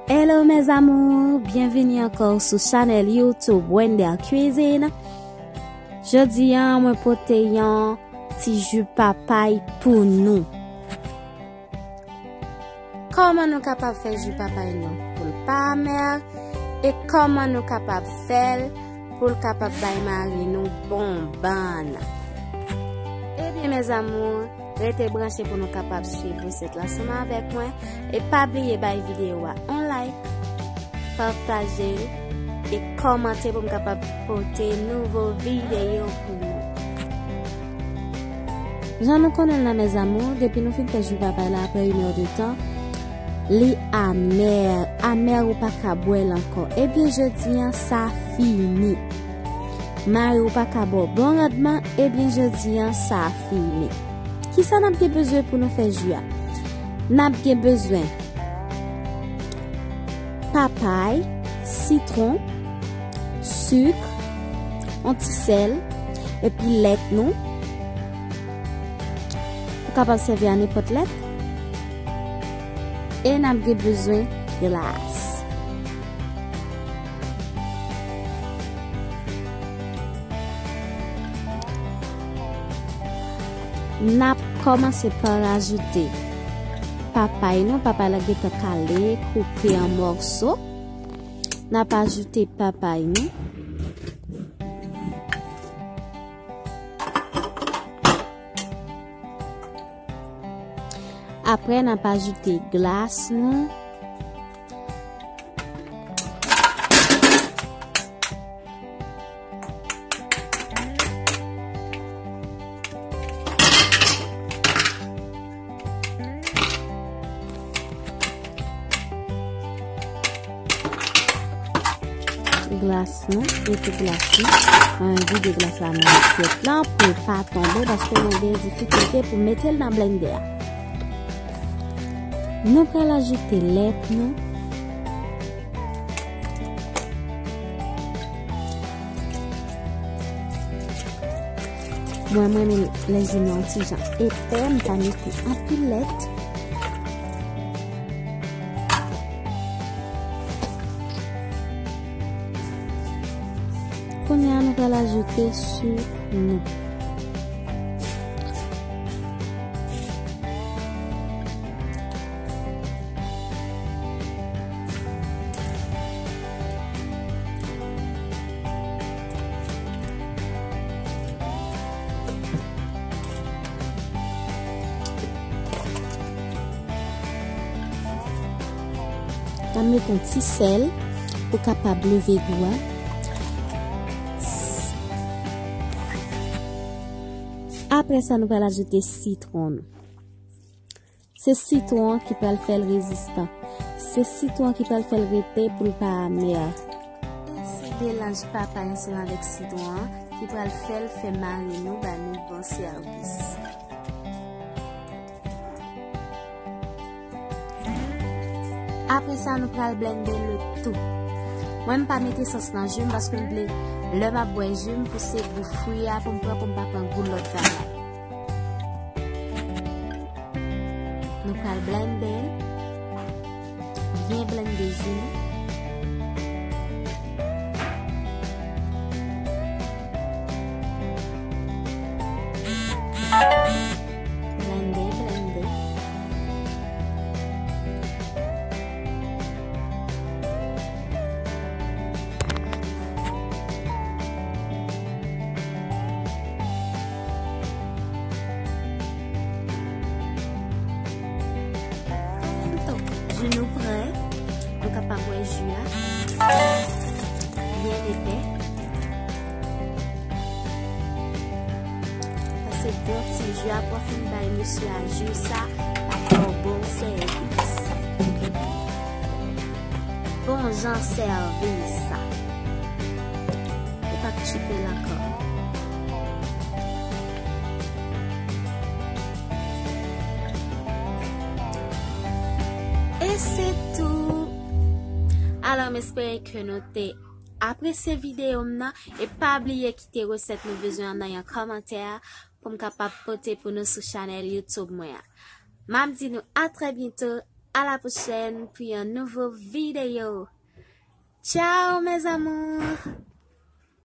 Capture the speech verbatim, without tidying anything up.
Hello mes amours, byenvini ankò sou chanèl YouTube Wender Cuisine. Jodi a mwen pote yon ti ji papay pou nou. Kòman nou kapab fè ji papay nou pou l pa amè? E kòman nou kapab fè l pou l kapab bay mari nou bon bann? Ebyen mes amours, rete branche pou nou kapab swiv resèt la ansanm avèk mwen. E pa bliye bay videyo a yon like, pataje l e kòmante pou m kapab pote nouvo videyo pou nou. Jan nou konnen l la mes amours, depi nou fin fè ji papay la apre inè de tan, li amè, amè ou pa ka bwè l ankò. Ebyen jodi a sa fini. Mari ou pa ka ba w bon randman, ebyen jodi a sa fini. Kisa n ap gen bezwen pou nou fè ji a? N ap gen bezwen papay, sitwon, sik, yon ti sèl, epi lèt nou. Ou kapab sèvi a nenpòt lèt. E n ap gen bezwen glas. N ap kòmanse pa rajoute papay nou. Papay la gentan kale, koupe an mòso. N ap ajoute papay nou. Apre, n ap ajoute glas nou. Glas nou, mete glas nou. Mwen vide glas la nan asyèt lan pou l pa tonbe paske mwen gen difikilte pou mete l nan blendè a. Nou pral ajoute lèt nou. Mwen, mwen renmen lè ji mwen yon ti jan epè, m pa mete anpil lèt. Kounye a, nou pral ajoute sik nou. N ap met yon ti sèl pou kapab leve gou a. Apre sa, nou pral ajoute sitwon nou. Se sitwon an ki pral fè l rezistan. Se sitwon an ki pral fè l rete pou l pa amè. E se melanj papay ansanm avèk sitwon an ki pral fè l fè mari nou ba nou bon sèvis. Apre sa, nou pral blende le tou. Mwen, m pa met esans nan ji m paske m vle, lè m ap bwè ji m, pou se gou fwi a pou m pran, pou m pa pran gou lòt bagay. Nou pral blende l. Byen blende ji nou. Blende, blende. Tou, ji nou prè. Nou kapab wè ji a. Byen epè. Sa se bon ti ji a pou w fin bay mesye a ji sa, l ap ba w bon sèvis. Bon jan sèvis. Ou pa k tchipe l ankò. E se tou. Alò, m espere ke nou te apresye videyo m nan. E pa bliye kite resèt nou bezwen an nan yon kòmantè a pou m kapab pote pou nou sou chanèl YouTube mwen an. M ap di nou a trè byento. À la prochaine pour un nouveau vidéo. Ciao mes amours.